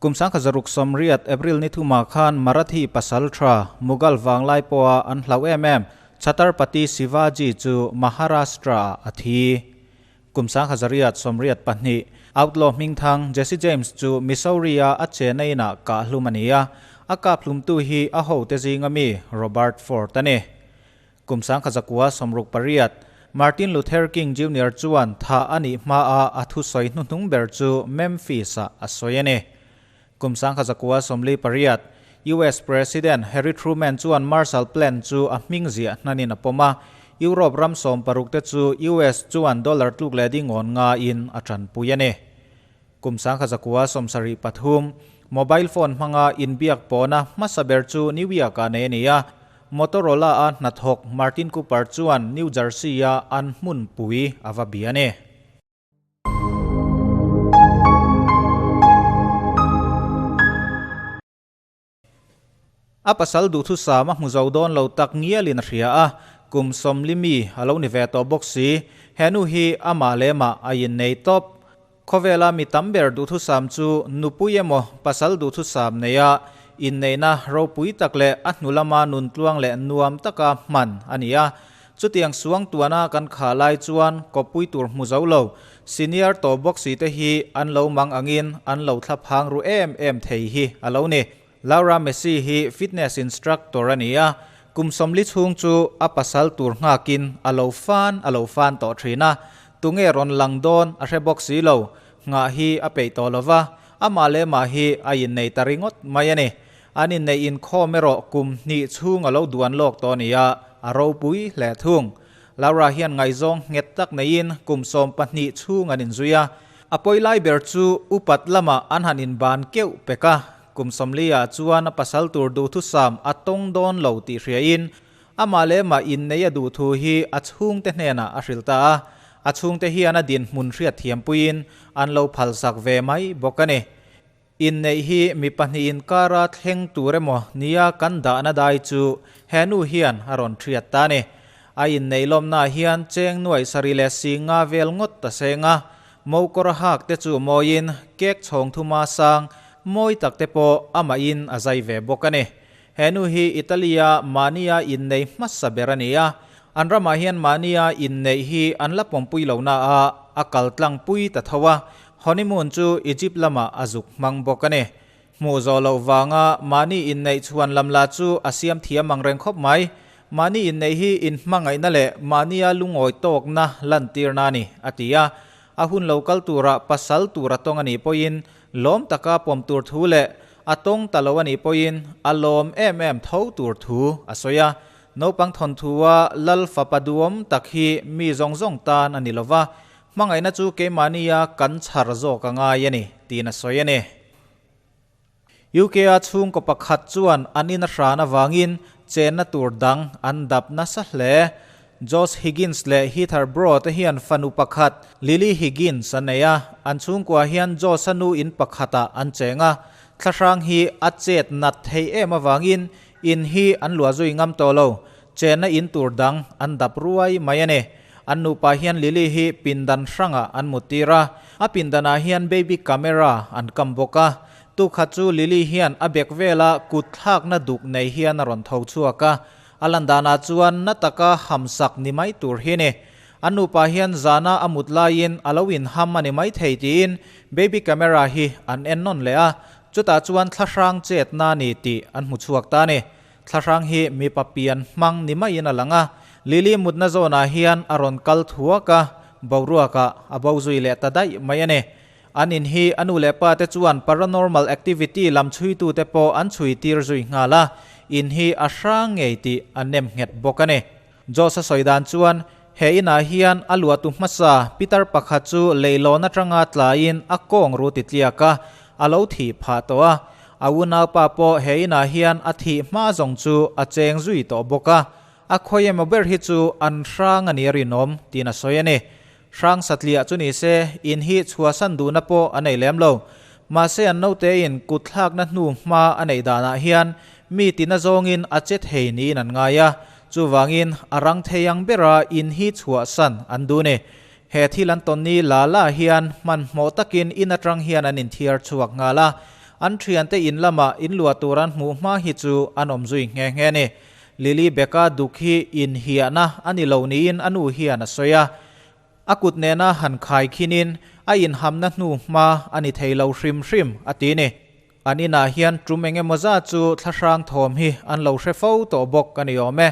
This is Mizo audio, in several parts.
Kum 1680 April ni thuma khan Marathi pasaltha Mughal vanglai pawha an hlauh em em Chhatrapati Shivaji chu Maharashtra ah a thi. Kum 1882 Outlaw hmingthang Jesse James chu Missouri-a a chena inah kah hlum a ni a, a kap hlumtu hi a hote zinga mi Robert Ford a ni. Kum 1968, Martin Luther King Junior chuan thah a nih hmaa a thusawi hnuhnung ber chu Memphis-ah a sawi a ni. Kum 1948, US President Harry Truman chuan Marshall Plan chu a hming ziah hnanin a pawm a, Europe ram 16 te chu US chuan dollar tluk leh dingawn ngaiin a tanpui a ni. Kum 1973, Mobile phone hmanga inbiak pawhna hmasa ber chu New York-ah nei a ni a, Motorola-a hnathawk Martin Cooper chuan New Jersey-a an hmunpui a va bia a ni. A pasal duhthusam a hmu zo dawn lo tak ngialin a hria a, kum 40 mi a lo ni ve tawh bawk si. He nu hi amah leh mah a innei tawp. Khawvela mi tam ber duhthusam chu nupui emaw pasal duhthusam neia inneihna ropui tak leh a hnu lama nuntluang leh nuam taka hman a ni a. Chutiang suang tuana kan khah lai chuan kawppui tur hmu zo lo senior tawh bawk si te hi an lo mang angin an lo thla phang ru em em thei hi a lo ni. Laura Messi hi fitness instructor a ni a, kum 40 chhung chu a pasal tur nghakin a lo fan a lo fan tawh thin a, tunge rawn lang dawn a hre bawk si lo, nghah hi a peih tawh lo va, amah leh mah hi a innei ta ringawt mai a ni. An inneih inkhawm erawh kum hnih chhung a lo duan lawk tawh a ni a, a ropui hle thung. Laura hian ngaihzawng nghet tak neiin kum 12 chhung an inzui a, a pawi lai ber chu upat lamah an han inban keuh pek a, kum 40 ah chuan a pasal tur duhthusam a tawng dawn lo tih hriain amah leh mah innei a duhthu hi a chhungte hnenah a hrilh ta a, a chhungte hian a dinhmun hriatthiampuiin an lo phalsak ve mai bawk a ni. Inneih hi mi pahnih inkara thleng tur emaw nia kan dahna dai chu he nu hian a rawn thiat ta a ni. A inneih lawmnaah hian cheng nuaih sarih leh si nga vel ngawt ta seng a, mokawr a hak te chu mawiin cake chhawng thuma sang mawi tak te pawh amahin a zai ve bawk a ni. He nu hi Italy-a mahnia innei hmasa ber a ni a, an ramah hian mahnia inneih hi an la pawmpui lo na a, a kal tlangpui ta tho a, Honeymoon chu Egypt lamah a zuk hmang bawk a ni. Hmuh zawh loh vanga mahni inneih chhuan lam lah chu a siam thiam ang reng khawp mai. Mahni inneih hi inhmangaihna leh mahnia lungawi tawkna lantirna a ni, a ti a. A hun lo kal turah pasal tur a tawng a nih pawhin lawm taka pawm tur thu leh a tawng ta lo a nih pawhin a lawm em em tho tur thu a sawi a. Naupang thawnthua lal fapa duhawm tak hi mi zawng zawng tan a ni lo va, Hmangaihna chu keimahnia kan chhar zawk a ngai a ni, tiin a sawi a ni. UK-a chhungkaw pakhat chuan an in a hran avangin chenna tur dang an dap nasa hle. Josh Higgins leh Heather Bro te hian fanu pakhat, Lily Higgins an nei a, an chhungkua hian Josh-a nu in pakhatah an cheng a. Thlahrang hi a chet nat theih em avangin in hi an luah zui ngam tawh lo. Chenna in tur dang an dap ruai mai a ni. An nupa hian Lily hi pindan hrangah an muttir a, a pindanah hian baby camera an kam bawk a. Tukhat chu Lily hian a bek vela kut thlakna duk nei hian a rawn tho chhuak a, a lan danah chuan na taka hamsak ni mai tur hi a ni. An nupa hian zana a mut laiin a lo inham a ni mai thei tiin baby camera hi an en nawn leh a, chutah chuan thlahrang chetna a ni tih an hmu chhuak ta a ni. Thlahrang hi mipa pian hmang ni maiin a lang a, Lily mutna zawnah hian a rawn kal thuak a, boruakah a bo zui leh ta daih mai a ni. An in hi a nu leh pa te chuan paranormal activity lam chhuitute pawh an chhui tir zui nghal a, in hi a hrang ngei tih a nem nghet bawk a ni. Josh a sawi dan chuan he inah hian a luahtu hmasa Peter pakhat chu leilawn atanga tlaiin a kawng ru ti tliak a, a lo thih phah tawh a. A unaupa pawh he inah hian a thih hma zawng chu a cheng zui tawh bawk a, a khawi emaw ber hi chu an hrang a ni a rinawm tiin a sawi a ni. Hrang satliah chu ni se, in hi chhuahsan duhna pawh a nei lem lo. Mahse an nautein kut thlakna hnu hma a neih danah hian mi tina zawngin a che thei niin an ngai a, chuvangin a rang thei ang bera in hi chhuahsan an duh ni. He thil an tawn ni la la hian hmanhmawh takin in atang hian an inthiar chhuak nghal a. An thiante in lama in luah tur an hmuh hma hi chu an awm zui nghe nghe a ni. Lily beka duk hi inhiahna a ni lo niin a nu hian a sawi a. A kut nena han khai khinin a inhamna hnu hma a ni thei lo hrim hrim a ti ni. An inah hian tum eng emaw zat chu thlahrang thawm hi an lo hre fo tawh bawk a ni awm e.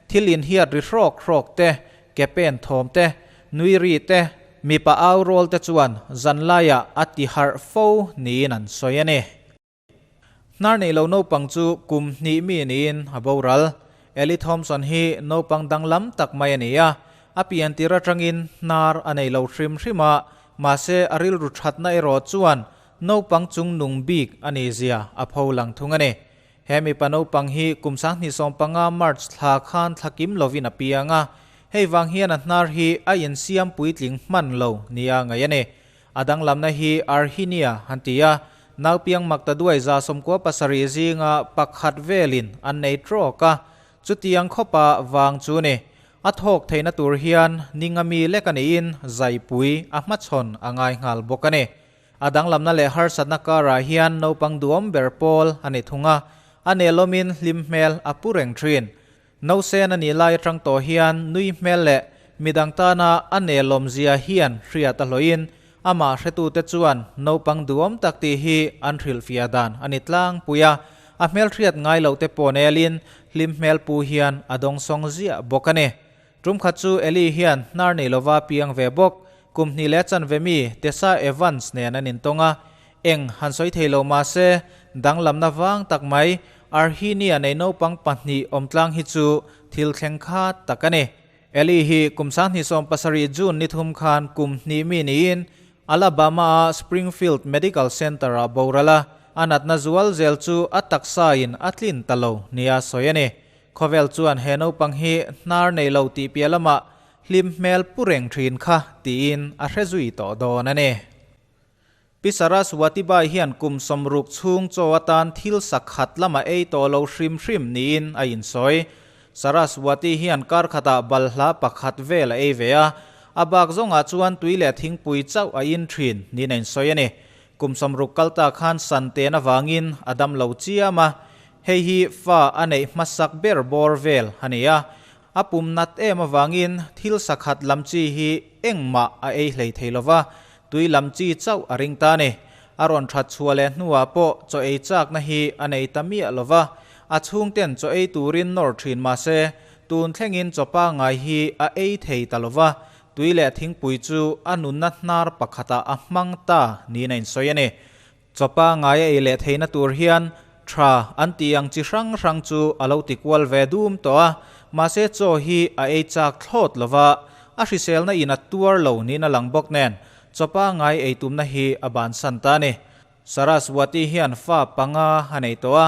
Thil inhiat ri hrawk hrawk te, ke pen thawm te, nui ri te, mipa au rawl te chuan zanlaiah a ti harh fo niin an sawi a ni. Hnar nei lo naupang chu kum hnih mi niin a boral. Ellie Thompson hi naupang danglam tak mai a ni a, a pian tir atangin hnar a nei lo hrim hrim a, mahse a rilru thatna erawh chuan naupang chung nung bik a nih zia a pho lang thung a ni. He mipa naupang hi kum 2015 March thla khan thla kim lovin a piang a, hei vang hian a hnar hi a insiam puitling hman lo nia ngaih a ni. A danglamna hi Arhinia an ti a, naupiang maktaduai 97 zinga pakhat velin an nei trawk a, chutiang khawpa vang chu ni. A thawk theihna tur hian ningami lek a niin zaipui a hmachhawn a ngai nghal bawk a ni. A danglamna leh harsatna karah hian naupang duhawm ber pawl a ni thung a, a nelawmin hlim hmel a pu reng thin. Nausen a nih lai atang tawh hian nui hmel leh midang tana a nelawm zia hian hriat a hlawhin amah hretute chuan naupang duhawm tak tih hi an hrilhfiah dan a ni tlangpui a, a hmelhriat ngai loh te pawh nelin hlim hmel pu hian a dawngsawng ziah bawk a ni. Tum khat chu Ellie hian hnar nei lova piang ve bawk, kum hnih leh chanve mi Tessa Evans nen an intawng a, eng han sawi thei lo mah se danglamna vang tak mai Arhinia nei naupang pahnih awm tlang hi chu thil thleng kha tak a ni. Ellie hi kum 2017 June ni thum khan kum hnih mi niin Alabama-a Springfield Medical Center-ah boral a, a natna zual zel chu a taksain a tlin ta lo nia sawi a ni. Khawvel chuan he naupang hi hnar nei lo tih piah lamah hlim hmel pu reng thin kha tiin a hre zui tawh dawn a ni. Pi Saraswati Bai hian kum 60 chhung chaw atan thil sakhat lama ei tawh lo hrim hrim niin a insawi. Saraswati hian kar khatah balhla pakhat vel a ei ve a, a bak zawngah chuan tui leh thingpui chauh a in thin niin a insawi a ni. Kum 60 kal ta khan san ten avangin a dam lo chiam a, hei hi fa a neih hmasak ber bawr vel a ni a. A pum nat em avangin thil sakhat lam chi hi engmah a ei hlei thei lova, tui lam chi chauh a ring ta a ni. A rawn that chhuah leh hnuah pawh chaw ei chakna hi a nei ta miah lova, a chhungten chaw ei turin nawr thin mahse tun thlengin chaw pangngai hi a ei thei ta lova, Tui leh thingpui chu a nunna hnar pakhatah a hmang ta niin a insawi a ni. Chawpa ngai a ei leh theihna tur hian tha an tih ang chi hrang hrang chu a lo ti kual ve dum tawh a, mahse chaw hi a ei chak thlawt lova, a hriselna in a tuar lo niin a lang bawk nen chawpa ngai ei tumna hi a bansan ta a ni. Saraswati hian fa panga a nei tawh a,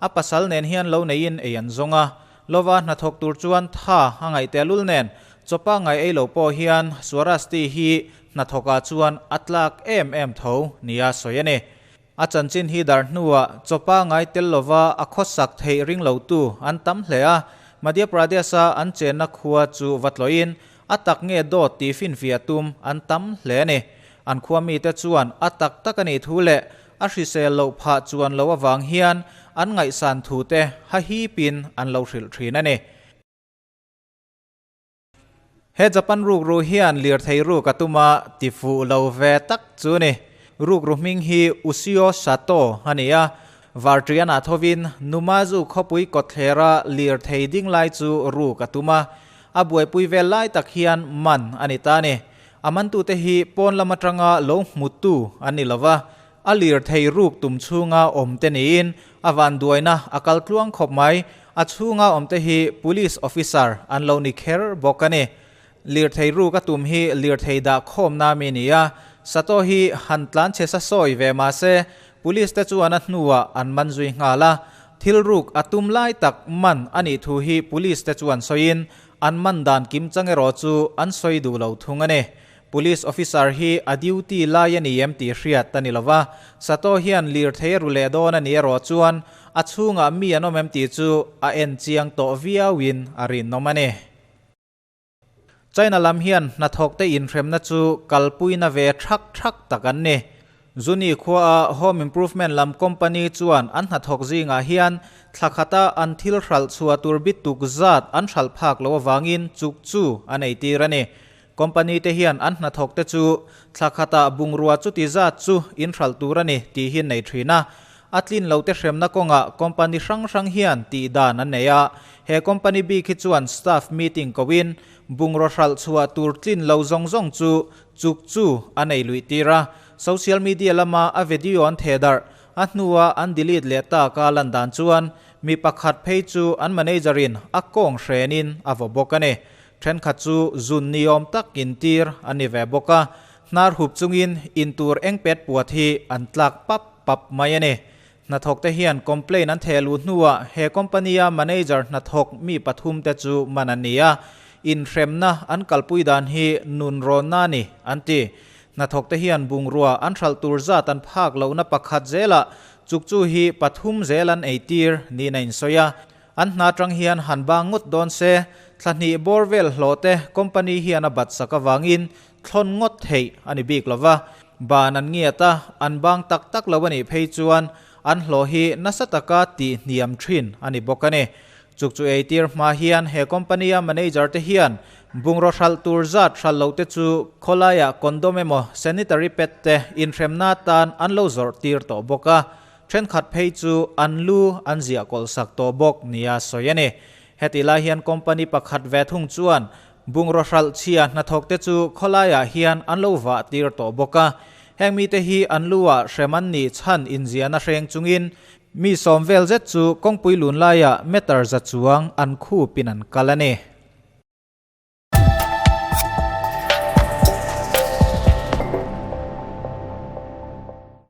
a pasal nen hian lo neiin ei an zawng a. Lova hnathawk tur chuan tha a ngaih tehlul nen chawpa ngai ei lo pawh hian Swarasti hi hnathawkah chuan a tlak em em tho nia sawi a ni. A chanchin hi dar hnuah chawpa ngai tel lova a khawsak theih ring lotu an tam hle a, Madhya Pradesh-a an chenna khua chu va tlawhin a tak nge dawt tih finfiah tum an tam hle a ni. An khua mite chuan a tak tak a nih thu leh a hrisel loh phah chuan lo avang hian an ngaihsan thu te hahipin an lo hrilh thin a ni. He Japan rukru hian lirthei ruk a tum a ti fuh lo ve tak chu ni. Rukru hming hi Ushio Sato a ni a, Varṭianah thovin Numazu khawpui kawtthlera lirthei ding lai chu ruk a tum a, a buaipui vel lai tak hian man a ni ta a ni. A mantute hi pawn lam atanga lo hmutu an ni lova, a lirthei ruk tum chhunga awmte niin a vanduaina a kal tluang khawp mai. A chhunga awmte hi Police Officer an lo ni kher bawk a ni. Lirthei ruk a tum hi lirthei dah khawmna mi ni a, Sato hi han tlan chhe sa sawi ve mah se, Police te chuan a hnuah an man zui nghal a. Thil ruk a tum lai tak man a nih thu hi Police te chuan sawiin An man dan kim chang erawh chu an sawi duh lo thung a ni. Police officer hi a duty lai a ni em tih hriat a ni lo va, Sato hian lirthei a ru leh dawn a nih erawh chuan a chhungah mi an awm em tih chu a en chiang tawh viauin a rinawm a ni. China lam hian hnathawkte inhremna chu kalpuina ve thak thak tak an ni. Zuni khuaa Home Improvement lam company chuan an hnathawk zingah hian thla khata an thil hralh chhuah tur bit tuk zat an hralh phak loh avangin chuk chu an eitir a ni. Company te hian an hnathawk te chu thla khatah bungrua chuti zat chu in hralh tur a ni tih hi an nei thin a. A tlin lo te hremna kawngah company hrang hrang hian tih dan an nei a. He company bik hi chuan staff meeting koin bungraw hralh chhuah tur tlin lo zawng zawng chu chuk chu a nei luih tir a. Social media lama a video an theh darh a hnua an delete leh tak a lan dan chuan mi pakhat phei chu an manager in a kawng hrenin a vaw bawk a ni. Thenkhat chu zun ni awm tak intir a ni ve bawk a, hnar hup chungin intur eng pet puat hi an tlak pap pap mai a ni. Hnathawk te hian complaint an theh luh hnuah he company-a manager hnathawk mi pathum te chu man an ni a, inhremna an kalpui dan hi nun rawnna a ni, an ti. Hnathawk te hian bungrua an hralh tur zat an phak lohna pakhat zelah chukchu hi pathum zel an eitir niin a insawi a. An hna atang hian han bang ngawt dawn se, thla hnih bawr vel hlawh te company hian a bat sak avangin thlawn ngawt theih a ni bik lo va. Ban an ngiat a, an bang tak tak lo a nih phei chuan an hlawh hi nasa taka tih hniam thin a ni bawk a ni. Chuk chu eitir hma hian he company-a manager te hian bungraw hralh tur zat hralh loh te chu khawlaiah condom emaw sanitary pad te inhremna atan an lo zawrh tir tawh bawk a. Thenkhat phei chu an lu an ziah kawlh sak tawh bawk nia sawi a ni. Heti lai hian company pakhat ve thung chuan bungraw hralh chhia hnathawk te chu khawlaiah hian an lo vah tir tawh bawk a. Heng mite hi an lu ah hrem an nih chhan inziahna hreng chungin mi sawm vel zet chu kawngpui lun laiah meter za chuang an khupin an kal a ni.